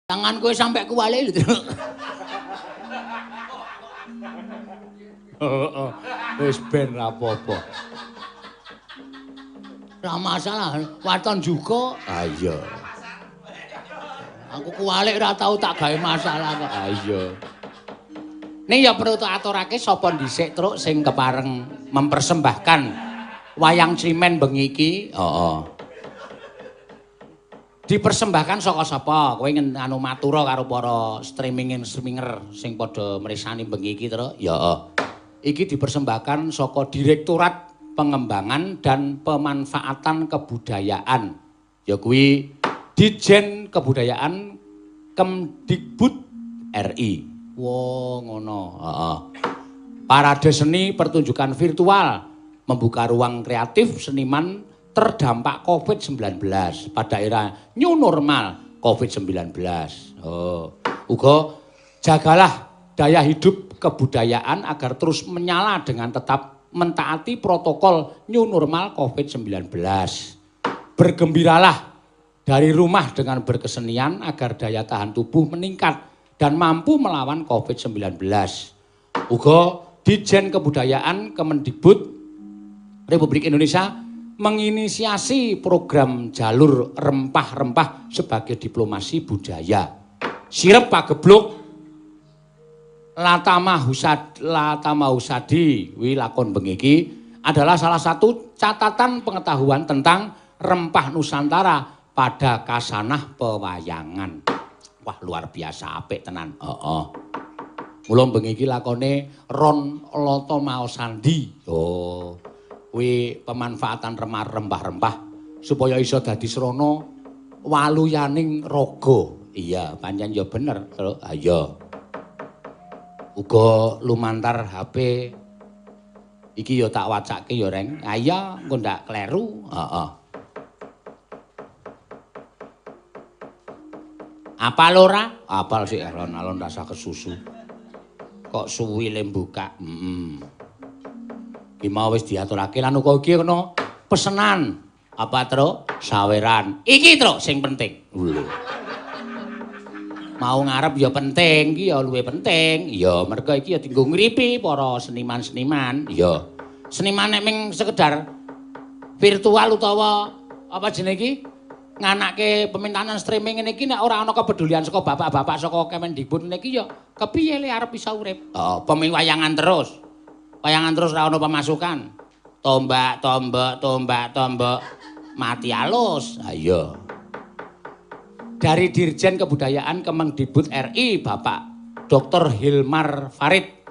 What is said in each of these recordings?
Tangan kowe sampe kuwale lho. Heeh. Wis ben ra apa-apa. Ra masalah, waton juga. Ha iya. Aku kuwalik ora tau tak gawe masalah kok. Ha iya. Ning ya perlu tak aturake sapa dhisik truk sing kepareng mempersembahkan wayang climen bengi iki. Heeh. Dipersembahkan saka sapa? Kowe anu matura karo para streaming-streaminger sing padha mresani bengi iki, Truk. Ya. Iki dipersembahkan saka Direktorat Pengembangan dan Pemanfaatan Kebudayaan. Ya kuwi Ditjen Kebudayaan Kemdikbud RI. Wah, ngono. Heeh. Parade seni pertunjukan virtual membuka ruang kreatif seniman terdampak COVID-19 pada era new normal COVID-19. Oh, uga jagalah daya hidup kebudayaan agar terus menyala dengan tetap mentaati protokol new normal COVID-19. Bergembiralah dari rumah dengan berkesenian agar daya tahan tubuh meningkat dan mampu melawan COVID-19. Uga Ditjen Kebudayaan Kemendikbud Republik Indonesia menginisiasi program jalur rempah-rempah sebagai diplomasi budaya. Sirep pagebluk Latama Husadi wi lakon bengi iki adalah salah satu catatan pengetahuan tentang rempah Nusantara pada kasanah pewayangan. Wah, luar biasa apik tenan. Heeh. Mula bengi iki lakone Ron Lata Maosandi. Oh. Kuwi pemanfaatan rempah-rempah supaya iso dadi srana waluyaning raga. Iya, pancen ya bener. Ha iya. Uga lumantar HP iki ya tak wacake ya, Reng. Ha iya, engko ndak kleru. Heeh. Apal ora? Apal sik alon-alon rasa kesusu. Kok suwi le buka. Heeh. Ki mau wis diaturake lan uga iki kena pesenan. Apa, Truk? Saweran. Iki, Truk, sing penting. Lho. Mau ngarep ya penting, iki ya luwih penting. Ya, mergo iki ya dienggo ngripi para seniman-seniman. Ya. Seniman nek ming sekedar virtual utawa apa jenenge iki? Nganake pemintanan streaming ngene iki nek ora ana kepedulian saka bapak-bapak saka Kemendikbud ngene iki ya kepiye le arep bisa urip? Heeh, pemi wayangan terus. Wayangan terus ora ana pemasukan. Tombak, tombok, tombak, tombok, mati alus. Ha iya. Dari Dirjen Kebudayaan Kemendikbud RI Bapak Dr. Hilmar Farid,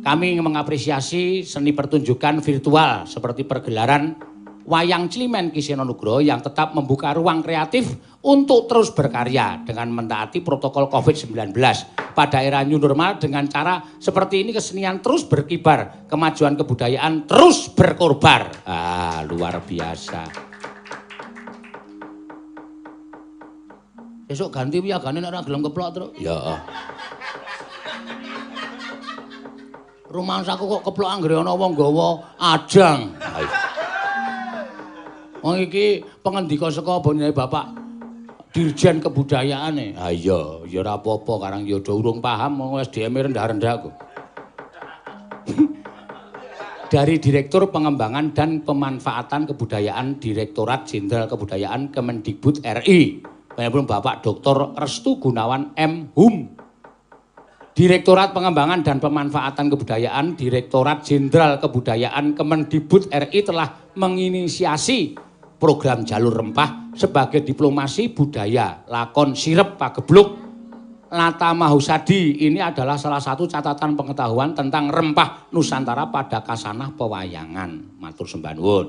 kami mengapresiasi seni pertunjukan virtual seperti pergelaran wayang Climen Ki Seno Nugroho yang tetap membuka ruang kreatif untuk terus berkarya dengan mentaati protokol COVID-19 pada era new normal. Dengan cara seperti ini kesenian terus berkibar, kemajuan kebudayaan terus berkorbar. Ah, luar biasa. Besok ganti wiyagane nek ora gelem keplok terus. Ya. Rumangsaku kok keplok anggere ana wong nggawa ajang. Wong iki pengendika saka bonyane Bapak Dirjen Kebudayaane. Ha iya, ya ora apa-apa karang ya urung paham wong SDM rendah-rendah kok. Dari Direktur Pengembangan dan Pemanfaatan Kebudayaan Direktorat Jenderal Kebudayaan Kemendikbud RI. Panjenengan Bapak Dr. Restu Gunawan M. Hum. Direktorat Pengembangan dan Pemanfaatan Kebudayaan Direktorat Jenderal Kebudayaan Kemendikbud RI telah menginisiasi program jalur rempah sebagai diplomasi budaya. Lakon Sirep Pagebluk Lata Mahusadi ini adalah salah satu catatan pengetahuan tentang rempah Nusantara pada kasanah pewayangan. Matur sembah nuwun.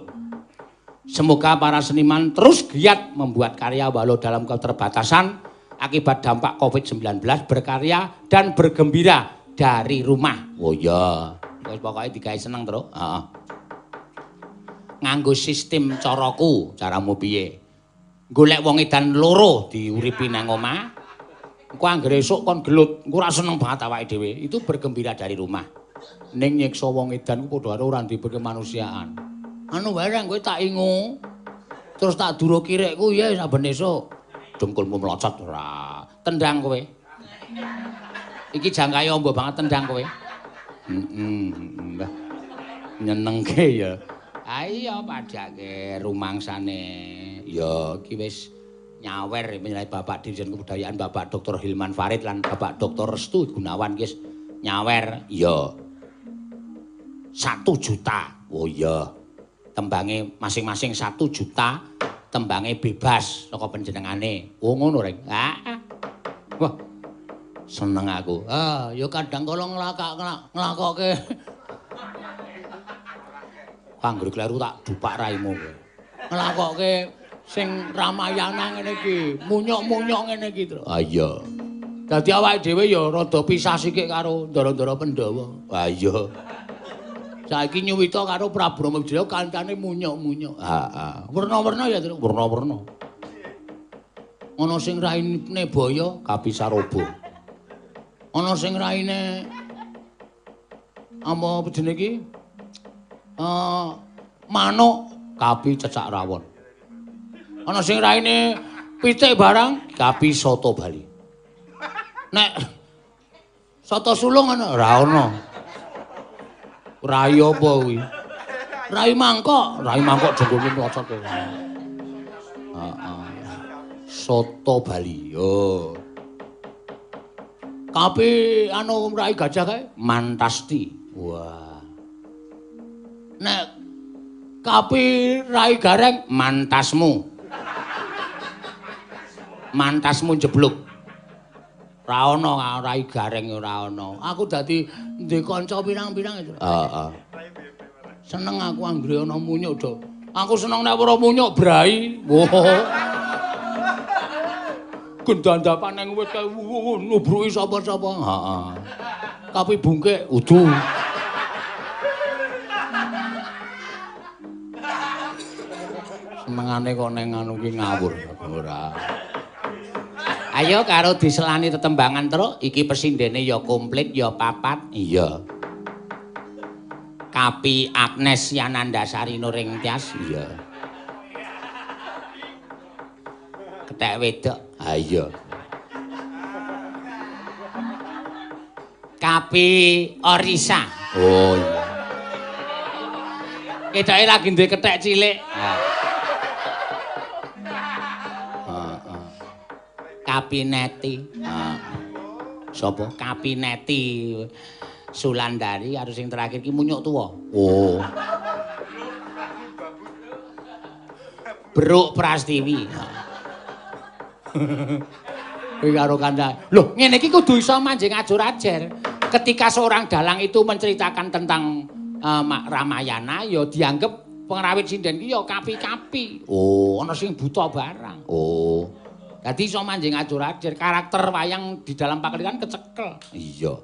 Semoga para seniman terus giat membuat karya walau dalam keterbatasan akibat dampak COVID-19, berkarya dan bergembira dari rumah. Oh iya, wis pokoke digawe seneng, Truk. Heeh. Nganggo sistem caraku, caramu piye? Golek wong edan loro diuripi nang omah. Engko anggere esuk kon gelut, engko ora seneng banget awake dhewe. Itu bergembira dari rumah. Ning nyiksa wong edan ku padha karo ora duwe kemanusiaan. Anu wae reng kowe tak ingu. Terus tak duro kirekku ya saben esuk. Dengkulmu melocot ora. Tendang kowe. Iki jangkae ombo banget tendang kowe. Heeh. Nyenengke ya. Ha iya padhake rumangsane. Ya iki wis nyawer penyelenggara Bapak Dirjen Kebudayaan Bapak Dr. Hilman Farid lan Bapak Dr. Restu Gunawan wis nyawer ya. 1 juta. Oh iya. Tembange masing-masing 1 juta, tembange bebas saka panjenengane. Oh ngono reng. Heeh. Wah. Seneng aku. Ah, ya kadang kala nglakoke. Anggere kleru tak dupak raimu kowe. Nglakoke sing Ramayana ngene iki, munyuk-munyuk ngene iki, Tru. Ah iya. Dadi awake dhewe ya rada pisah sikik karo ndara-ndara Pandhawa. Ah iya. Saiki nyuwita karo Prabu Ramawijaya kancane munyuk-munyuk. Heeh. Werna-werna ya, Tru. Werna-werna. Ana sing raine baya kapisaroba. Ana sing raine apa jenenge iki? Manuk kapi cecak rawon. Ana sing raine pitik barang kapi soto Bali. Nek soto sulung ana ora ana. Rai apa kuwi? Rai mangkok jenggone mlocot kowe. Heeh. Soto Bali. Yo. Kapi anu rai gajah kae mantasti. Wah. Nek kapi rai gareng mantasmu. Mantasmu jeblok. Ora ana rai gareng ora ana. Aku dadi ndek kanca pirang-pirang itu. Heeh. Seneng aku anggere ana munyuk, Dok. Aku seneng nek ora munyuk brai. Wah. Gendandapan nang wit kae nubruki sapa-sapa. Heeh. Kapi bungkek udu. Senengane kok neng anu ki ngawur ora. Ayo karo diselani tetembangan truk, iki pesindene ya komplit ya papat. Iya. Kapi Agnes Yanandasari Nuringtyas. Iya. Kethek wedok. Ha iya. Kapi Orisa. Oh iya. Ketoke lagi duwe kethek cilik. Kapineti. Sapa? Kapineti Sulandari karo sing terakhir ki munyuk tuwa. Oh. Bruk Prastiwi. Kuwi karo kandha. Loh, ngene iki kudu iso manjing ajur-ajer. Ketika seorang dalang itu menceritakan tentang Ramayana ya dianggep pengrawit sinden ki ya kapi-kapi. Oh, ana sing buta barang. Oh. Dadi iso manjing ajur-ajer, karakter wayang di dalam pakeliran kecekel. Iya.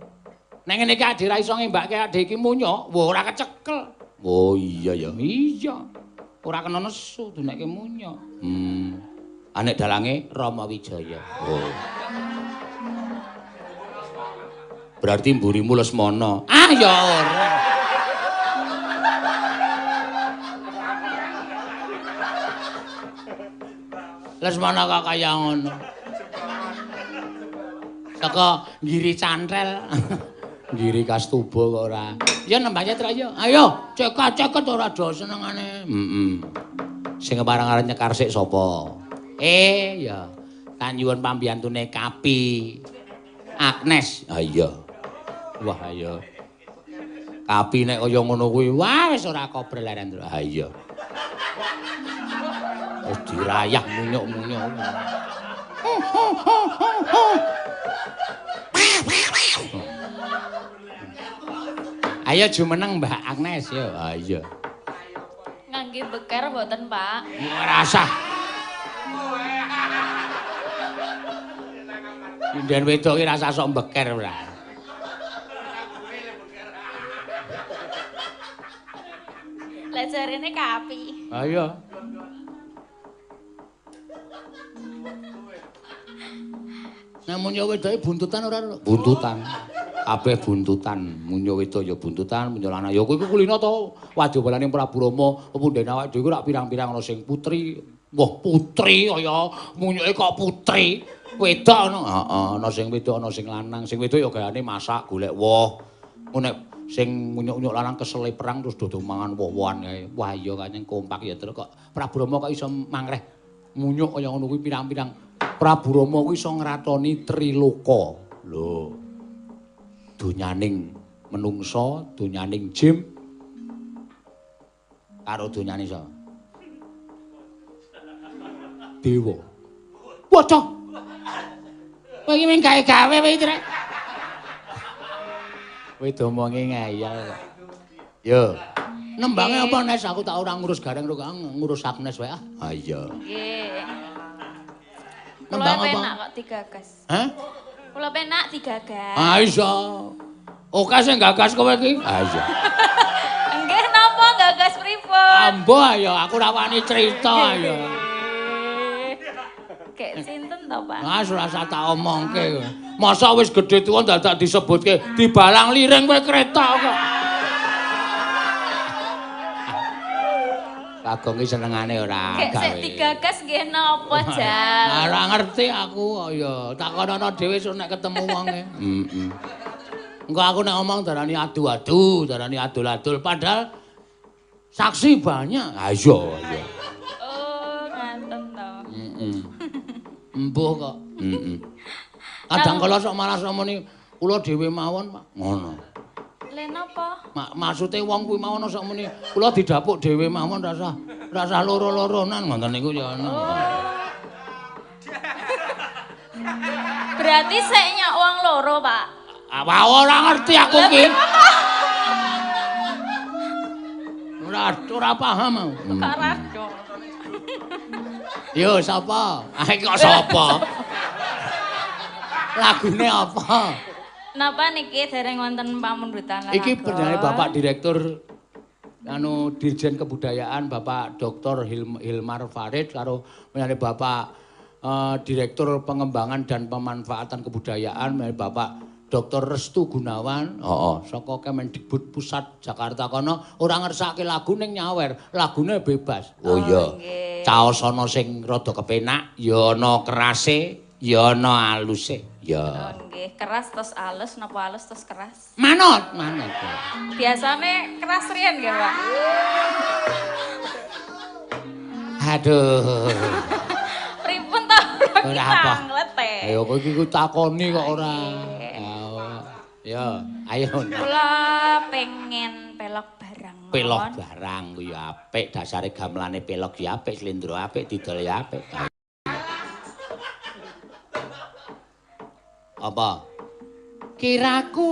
Nek ngene iki adhe ra iso ngembakke adhe iki munyuk, wah ora kecekel. Oh iya ya. Iya. Ora kena nesu dunekke munyuk. Anek dalange Rama Wijaya. Oh. Berarti mburimu Lesmana. Ah ya ora. Lesmana kok kaya ngono. Saka nggiri cantrel. Nggiri kastuba kok ora. Ya nembahnya tra yo. Ayo, cekak-ceket ora do senengane. Heeh. Sing kepareng arep nyekar sik sapa? Ya. Tak nyuwun pambiyantune Kapi Agnes. Ha iya. Wah, iya. Kapi nek kaya ngono kuwi, wah wis ora kobre leren. Ha iya. Wis dirayah munyuk-munyuk. Ayo jumeneng Mbak Agnes yo. Ha iya. Ngangge beker mboten, Pak? Ora usah. Sinden wedok ki rasa sok beker ora. Lah jarene kapi. Ha iya. Nah munyo wedoke buntutan ora? Buntutan. Kabeh buntutan. Munyo wedok ya buntutan, munyo lanang ya kowe iku kulino to. Wajobalane Prabu Rama, pepundhene awake dhewe rak pirang-pirang ana sing putri. Wah, putri kaya munyuke kok putri. Wedok ngono. Heeh, ana sing wedok ana sing lanang. Sing wedok ya gayane masak golek woh. Engko nek sing ngunyuk-unyuk lanang kesele perang terus dodo mangan woh-wohan kae. Wah iya kanyeng kompak ya terus kok Prabu Rama kok iso mangreh munyuk kaya ngono kuwi pirang-pirang. Prabu Rama kuwi iso ngratoni Triloka. Lho. Donyaning menungsa, donyaning jim karo donyane sapa? Dewa. Waduh. Kowe iki mung gawe-gawe kowe iki, Rek. Kowe domonge ngeyel kok. Yo. Nembange apa Nes? Aku tak ora ngurus Gareng kok ngurus Agnes wae ah. Ha iya. Nggih. Nembang apa? Kula penak kok digagas. Hah? Kula penak digagas. Ah iya. Oke sing gagas kowe iki. Ah iya. Nggih napa gagas pripun? Ambo ayo aku ora wani crita ayo. Kek sinten to, Pak? Ah ora usah tak omongke. Masa wis gedhe tuwa dadak disebutke dibalang liring kowe kereta kok. Bagong iki senengane ora gawe. Kek sik digagas nggih napa, Jal? Ora ngerti aku ya. Takonono dhewe sok nek ketemu wonge. Heeh. Engko aku nek omong darani adu-adu, darani adul-adul padahal saksi banyak. Ha iya, iya. Oh, ngaten to. Heeh. Embuh kok. Heeh. Kadang kala sok malah sok muni kula dhewe mawon, Pak. Ngono. Lha napa? Maksude wong kuwi mawon sok muni kula didapuk dhewe mawon rasah loro-loronan ngoten niku ya ana. Oh. Berarti sik nyok wong loro, Pak. Ah, ora ngerti aku iki. Ora paham aku. Kok ora do. Yo sapa? Ah iki kok sapa? Lagune apa? Napa niki dereng wonten pamundutan lelagon? Iki panjenengane Bapak Direktur anu Dirjen Kebudayaan Bapak Dr. Hilmar Farid karo panjenengane Bapak Direktur Pengembangan dan Pemanfaatan Kebudayaan panjenengane Bapak Dr. Restu Gunawan. Heeh, saka Kemendikbud Pusat Jakarta kono ora ngersake lagu ning nyawer, lagune bebas. Oh iya. Caos ana sing rada kepenak, ya ana kerase, ya ana aluse. Ya. Oh nggih, keras terus alus napa alus terus keras? Manut, manut. Biasane keras riyen nggih, Pak. Aduh. Pripun ta ora apa? Ayo kowe iki ku takoni kok ora. Ya, ayo. Kula pengen pelok barang. Pelok barang kuwi ya apik, dasare gamelane pelok ya apik, slendro apik, didol ya apik. Apa? Kiraku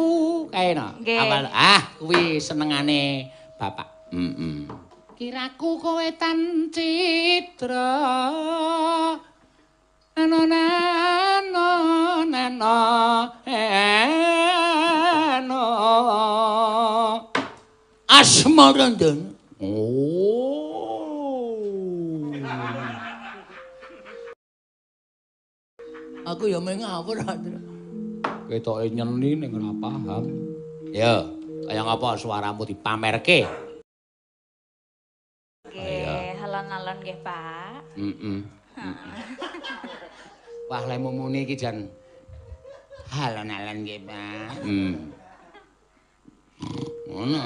kae no. Awal ah kuwi senengane bapak. Heeh. Kiraku kowe tan citra. Nano nano nano eno. Asmarandana. Oh. Aku ya mung ngawur. Ketoke nyeni ning ora paham. Ya, kaya ngapa suaramu dipamerke? Nggih, alon-alon nggih, Pak. Heeh. Wah, lemu muni iki jan alon-alon nggih, Pak. Ngono.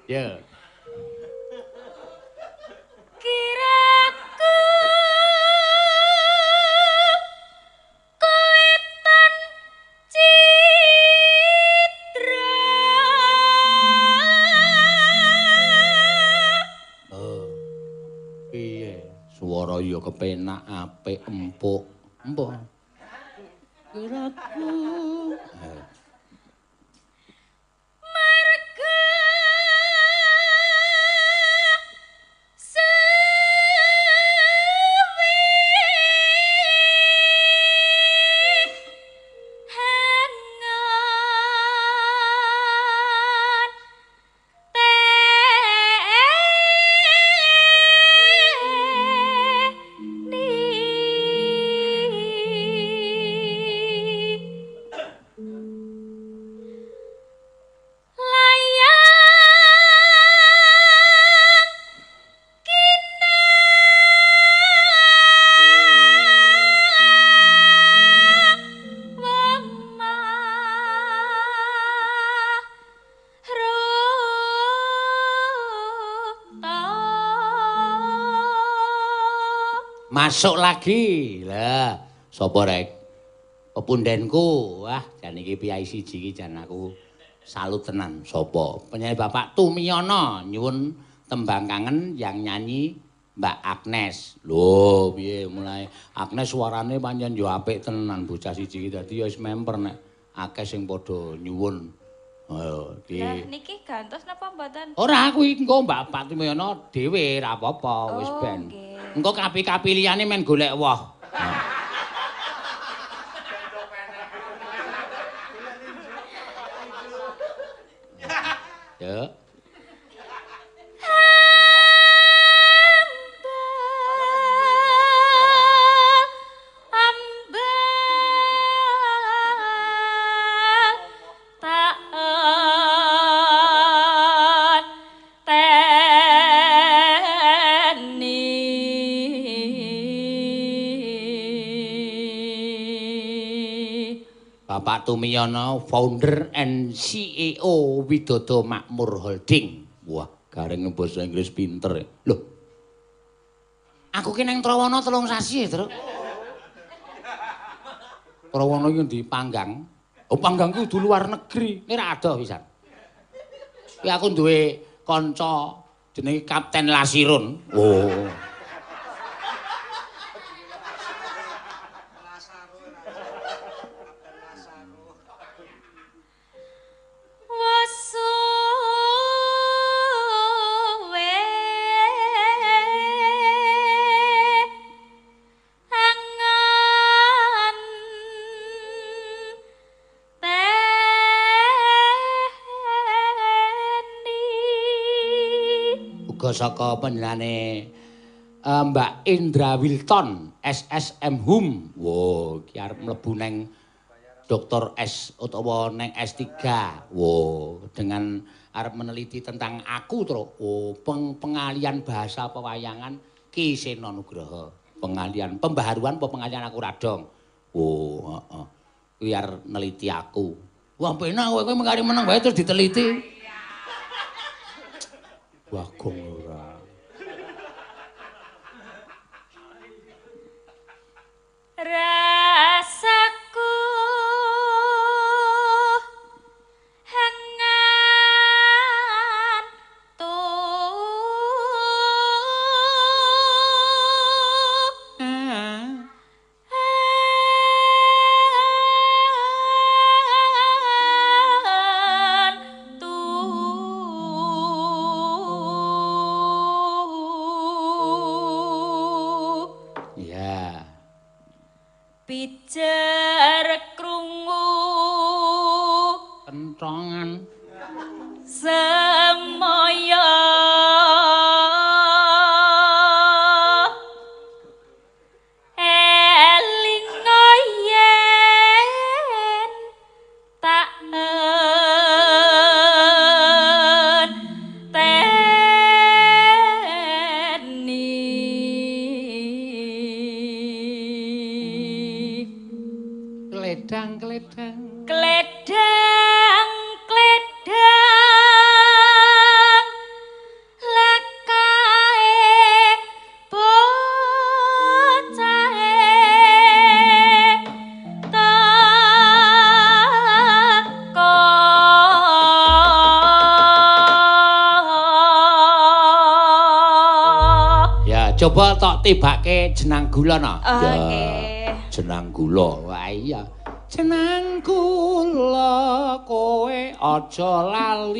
Ya. Kiraku kowe tan citra. Oh. Piye? Suara ya kepenak, apik, empuk. Empuk. Kiraku Masuk lagi. Lah, sapa rek? Pepundenku. Wah, jan iki piyai siji iki jan aku salut tenan. Sapa? Penyanyi Bapak Tumiyono nyuwun tembang kangen yang nyanyi Mbak Agnes. Lho, piye mulai Agnes suarane pancen yo apik tenan bocah siji iki dadi ya wis memper nek akeh sing padha nyuwun. Ayo, iki. Lah niki gantos napa mboten? Ora, kuwi engko Mbak Pak Tumiyono dhewe ra apa-apa, wis ben. Engko kapi-kapi liyane men golek woh. Ya. Bapak Tumiyono, founder and CEO Widodo Makmur Holding. Wah, gareng basa Inggris pinter. Loh. Aku ki nang Trawana 3 sasi, Truk. Trawana iki ndi Panggang? Oh, Panggang ku kudu luar negeri. Ini ra adoh pisan. Kuwi aku duwe kanca jenenge Kapten Lasirun. Oh. Saka panjenengane Mbak Indra Wilton SSM Hum. Wo, iki arep mlebu neng Dr. S utawa neng S3. Wo, dengan arep meneliti tentang aku, Truk. Oh, pengalian bahasa pewayangan Ki Seno Nugroho. Pengalian pembaharuan apa pengalian aku radong. Wo, heeh. Kuwi arep neliti aku. Wah, penak kowe kowe mengkari meneng wae terus diteliti. Bagong ora. Rasaku hengan pijer krungu kentongan semoyo elingo yen tak enteni. Kledang kledang kledang kledang lekae bocahe teko. Ya, coba tok tibake jenang gula no. Ya, jenang gula. Wah iya. Jenang gula kowe aja lali.